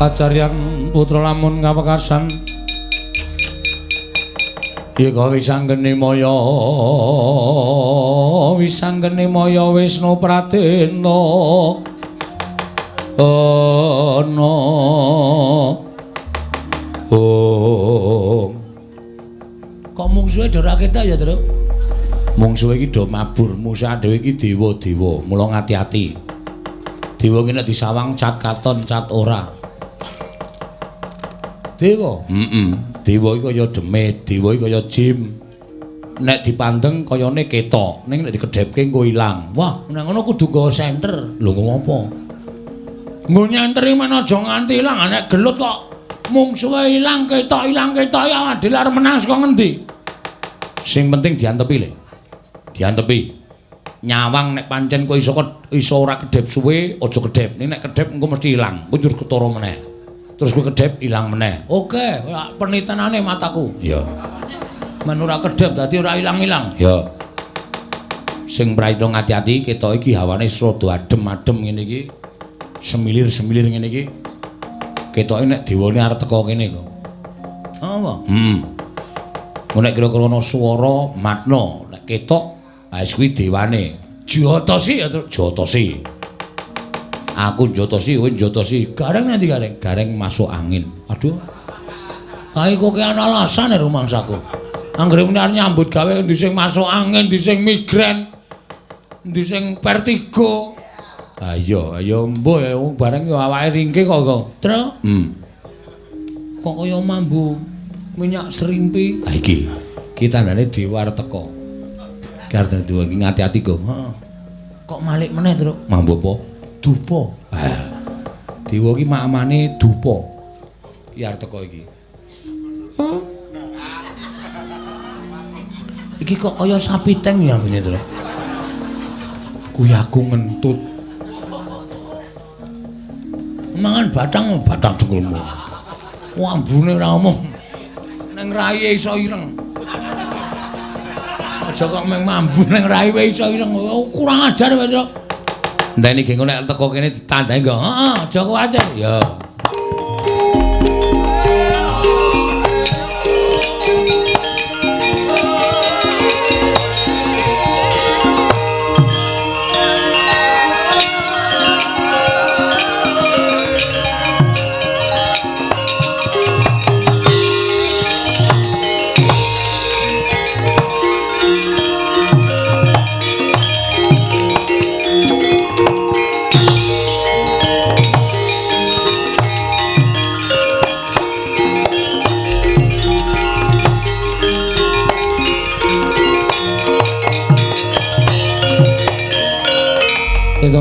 Acaryan putra lamun kawekasan Ika wisanggeni maya wisanggeni maya Wisnu Pradena ana oh. Kok mungsuhe do ra ketok ya, Truk? Mungsuhe iki do mabur, musuh dhewe iki dewa-dewa, mula ngati-ati. Dewa iki nek disawang cat katon cat ora. Dewa? Heeh. Dewa iki kaya demit, dewa iki kaya jim. Nek dipandeng kayane ketok, ning nek dikedhepke engko ilang. Wah, nek ngono kudu nggawa senter. Lho ngopo? Nggo nyenter iki men aja nganti ilang, nek gelut kok mungsuhe ilang ketok ya adil arep menang saka ngendi? Sing penting diantepi le. Diantepi. Nyawang nek pancen kowe iso ora kedhep suwe, aja kedhep. Ning nek kedhep engko mesti ilang. Kowe terus ketara meneh. Terus kowe kedhep ilang meneh. Oke, penitenane mataku. Iya. Men ora kedhep dadi ora ilang-ilang. Iya. Sing prayitna ngati-ati ketok iki hawane rada adem-adem ngene iki. Semilir-semilir ngene iki. Ketoke nek dewane arep teka kene kok. Apa? Nek kira-kira ana swara matna, nek ketok wis kuwi dewane. Jotosi ya, jotosi. Aku jotosi, kowe jotosi. Gareng nanti gareng, gareng masuk angin. Aduh. Kae kok ana alasane rumangsaku. Anggere muni arep nyambut gawe endi sing masuk angin, endi sing migrain, endi sing vertigo. Ayo, ayo mbuh ya wong bareng ya awake ringke kok kok. Truk. Kok kaya mambu minyak serimpi. Ha iki. Iki tandane dewa arep teka. Iki arep dewa iki ngati-ati kok. Heeh. Kok malik meneh, Truk? Mambu apa? Dupa. Ha. Dewa iki makamane dupa. Iki arep teka iki. Heeh. Iki kok kaya sapi teng ya ngene, Truk. Kuwi aku ngentut. Mangan batang batang dengkulmu. Ambune ora omong. Neng rai iso ireng. Aja kok meng mambu neng rai wae iso ireng. Kurang ajar kowe, Truk. Enteni ge engko nek teko kene ditandai nggo. Heeh, aja kuwatir. Ya.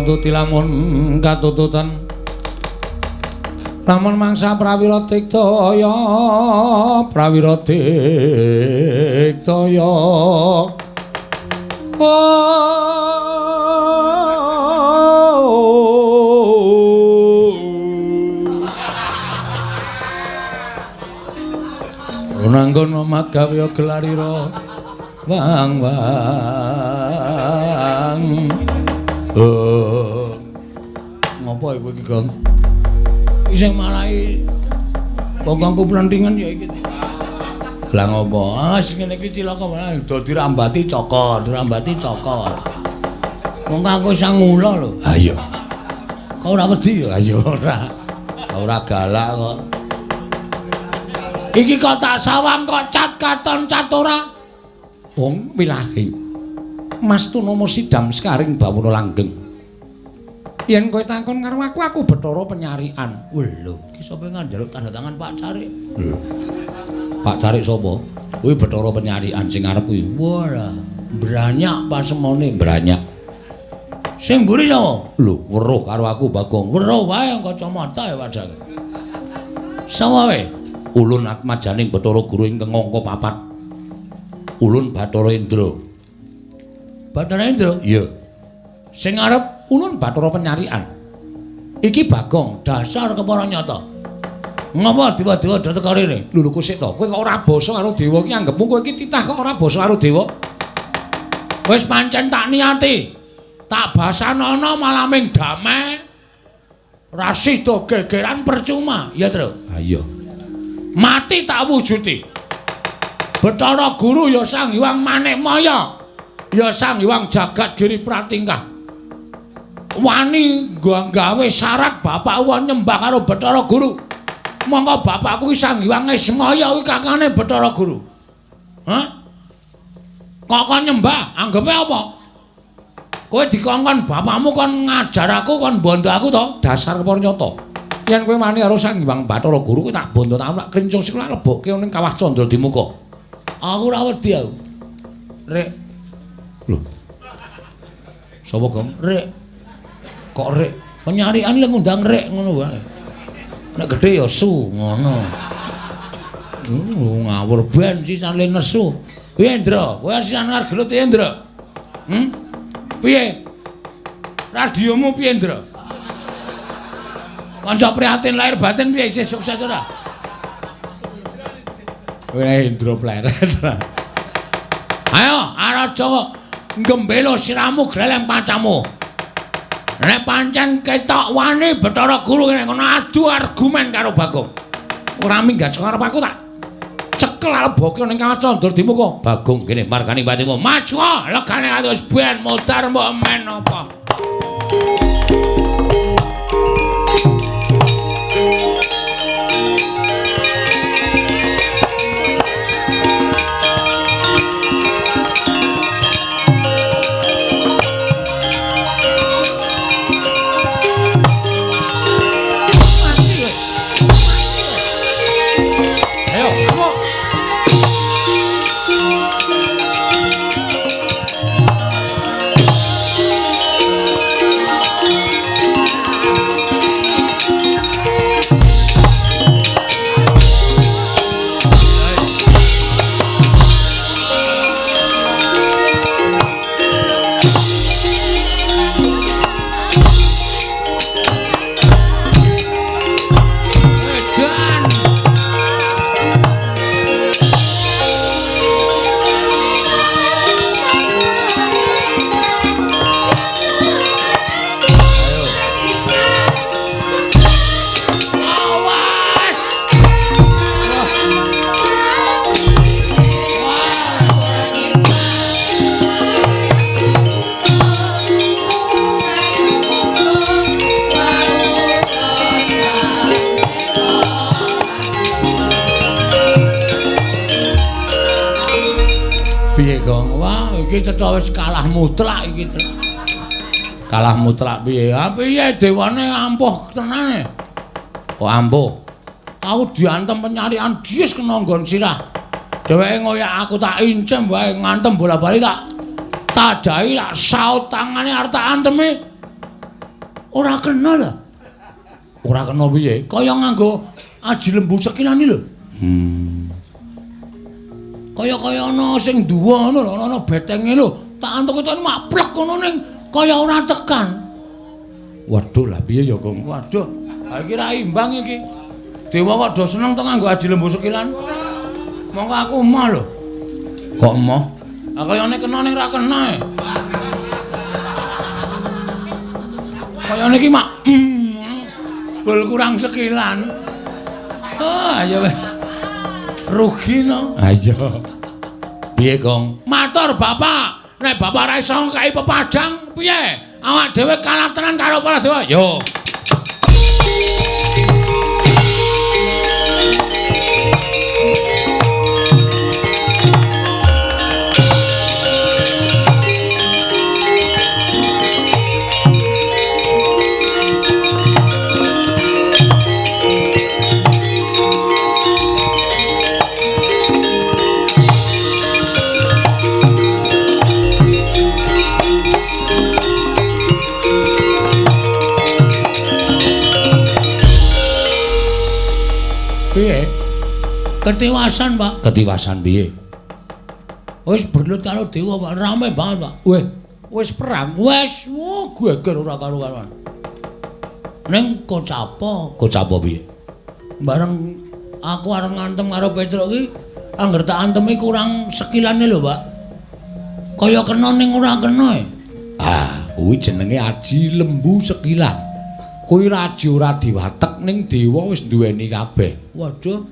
Tuti lamun katututan lamun mangsa prawira diktaya prawira diktaya nanggon omat gawe gelarira wang wang. Ngopo iku iki, Gong? Iki sing marai bokongku plentingan ya iki. Lah ngopo? Ah sing ngene iki cilaka wae do dirambati cokor, dirambati cokor. Wong aku sang ngula lho. Ha iya. Kok ora wedi ya? Ya ora. Ora galak kok. Iki kok tak sawang kok cat katon cat ora. Wong wilahi. Mas Tunomo sidam sekaring bawana langgeng. Yen kowe takon karo aku, aku Bathara Penyarikan. Lho, iki sapa njaluk tanda tangan Pak Carik? Lho. Pak Carik sapa? Kuwi Bathara Penyarikan sing arep kuwi. Wah, branyak pasemone, branyak. Sing mburi sapa? Lho, weruh karo aku Bagong. Weruh wae kacamata ya padahal. Sapa wae? Ulun atmajaning Bathara Guru ingkang angka 4. Ulun Bathara Indra. Bathara Indra? Iya. Sing arep ulun Bathara Penyarikan. Iki Bagong dasar kepara nyata. Ngapa dewa-dewa do teka rene? Lho lho kusik to. Kowe kok ora basa karo dewa iki anggepmu kowe iki titah kok ora basa karo dewa. Wis pancen tak niati. Tak basanana malah ming damai. Ra sida gegeran percuma, ya, Tru? Ha iya. Mati tak wujudi. Bathara Guru ya Sang Hyang Manikmaya, ya Sang Hyang Jagat Giri Pratingkah. Wani gawe syarat bapak wong nyembah karo Bathara Guru. Monggo bapakku ki Sang Hyang Ismaya kuwi kakane Bathara Guru. Hah? Kok kon nyembah? Anggepe apa? Kowe dikongkon bapakmu kon ngajar aku, kon bondo aku to? Dasar pernyata. Yen kowe wani karo Sang Hyang Bathara Guru kowe tak bondo tak krincung sikil lebokke ning Kawah Candra Dimuka. Aku ora wedi aku. Rek. Lho. Sapa, Gong? Rek. Kok rek? Penyarian lek ngundang rek ngono wae. Nek gedhe ya su ngono. Ngawur ben sisan le nesu. Piye, Ndra? Kowe sisan arep gelut piye, Ndra? Piye? Radiomu piye, Ndra? Kanca prihatin lahir batin piye isih sukses ora? Weh, Indra pleret. Ayo, Araja nggembelo siramu gleleng pacamu. Nek pancen ketok wani Bathara Guru kene kono adu argumen karo Bagong. Ora minggat saka arep aku tak cekel leboke ning Kawah Candra Dimuka. Bagong kene margani batimu. Maju legane atus ben modar mbok men apa. Iki cetha wis kalah mutlak iki. Kalah mutlak piye? Ha piye dewane ampuh tenane. Oh ampuh. Aku diantem penyarian dies kena nggon sirah. Dheweke ngoyak aku tak incem wae ngantem bola-bali tak tadahi tak saut tangane arep tak antemi. Ora kena lho. Ora kena piye? Kaya nganggo aji lembu sekilane lho. Kaya-kaya ana sing duwa ngono lho, ana betenge lho. Tak antuk-antuk mak plek ngono ning kaya ora tekan. Waduh, lah piye ya, Kong? Waduh, ha iki ra imbang iki. Dewa kok do seneng to nganggo aji lembu sekilan. Mongko aku emoh lho. Kok emoh? Ha kayane kena ning ra kena e. Kayane iki mak bol kurang sekilan. Oh, ayo wis. Rugi no. Ayo. Piye, Gong? Matur Bapak. Nek Bapak ora iso ngkai pepadang, piye? Awak dhewe kalah tenan karo para dewa. Yo. Piye? Ketiwasan, Pak. Ketiwasan piye? Wis berlut karo dewa, Pak. Rame banget, Pak. Weh, wis perang. Wis, wo geger ora karo-karuan. Ning kocapa? Kocapa piye? Bareng aku arep ngantem karo Petruk iki, angger tak antemi kurang sekilane lho, Pak. Kaya kena ning ora kena e. Ah, kuwi jenenge aji lembu sekilan. Kuwi raji ora diwatek ning dewa wis duweni kabeh. Waduh.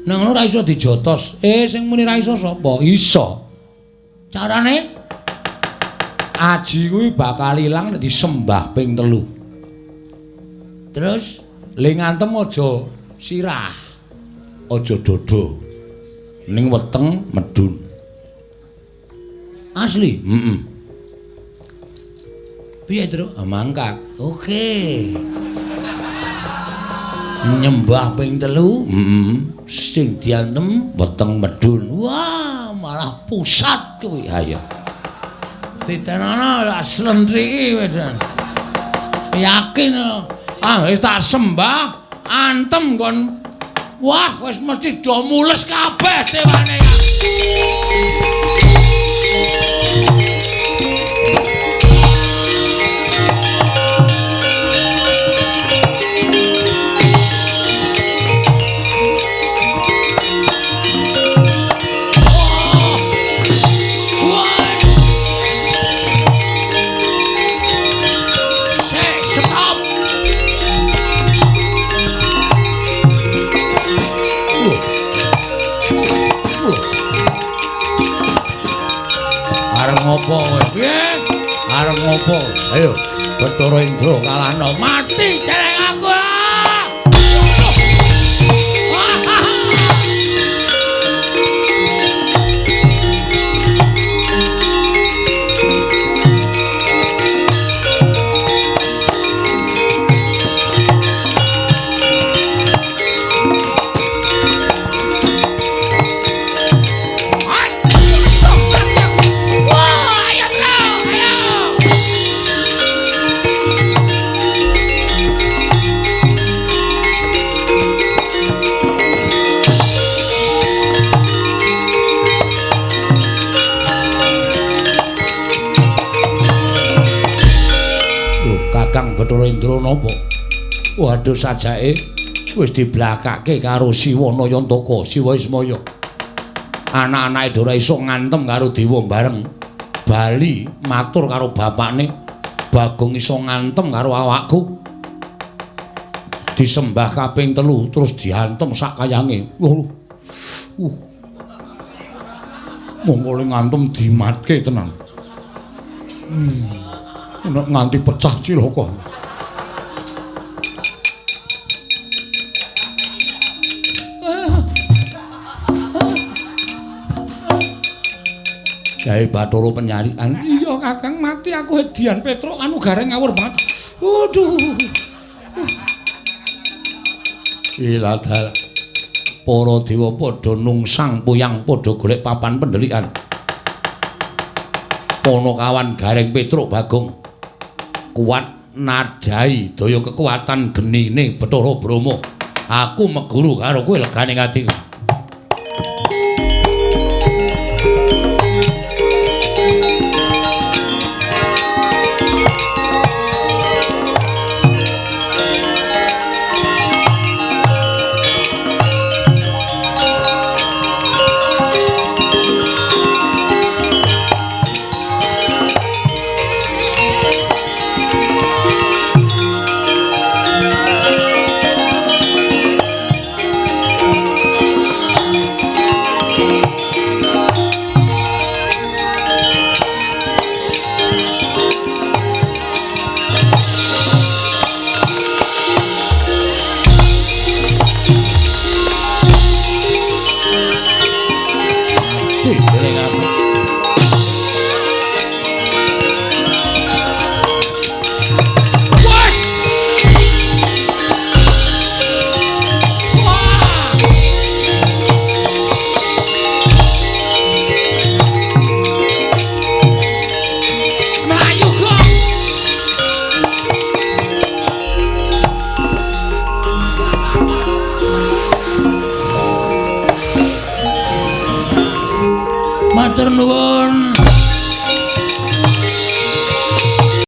Nang ngono ora iso dijotos. Sing muni ra iso sapa? Iso. Carane aji kuwi bakal ilang nek disembah ping 3. Terus le ngantem aja sirah. Aja dodo. Ning weteng medun. Asli? Heeh. Piye, Truk? Mangkat. Oke. Nyembah ping 3, heeh. Sing diantem weteng medun. Wah, malah pusat kuwi. Ha iya. Titenana slentri iki wedan. Yakin ah wis tak sembah antem kon. Wah, wis mesti do mules kabeh dewane. Ngopo kowe? Piye? Arep ngopo? Ayo, Bathara Indra kalahno mati celeng aku. Bathara Indra napa? Waduh sajake wis diblakake karo Siwa Nayantaka, Siwa Ismaya. Anak-anake ora iso ngantem karo dewa bareng. Bali matur karo bapakne, Bagong iso ngantem karo awakku. Disembah kaping 3 terus diantem sak kayange. Monggo le ngantem dimatke tenan. Nek nganti pecah cilaka. Gawe Bathara penyarikan. Iya Kakang, mati aku hedian Petruk anu gareng ngawur banget. Waduh. Iladal. Para dewa padha nungsang puyang padha golek papan pendelikan. Ponokawan Gareng Petruk Bagong kuat nadai daya kekuatan genine Bathara Brahma. Aku meguru karo kowe legane atiku.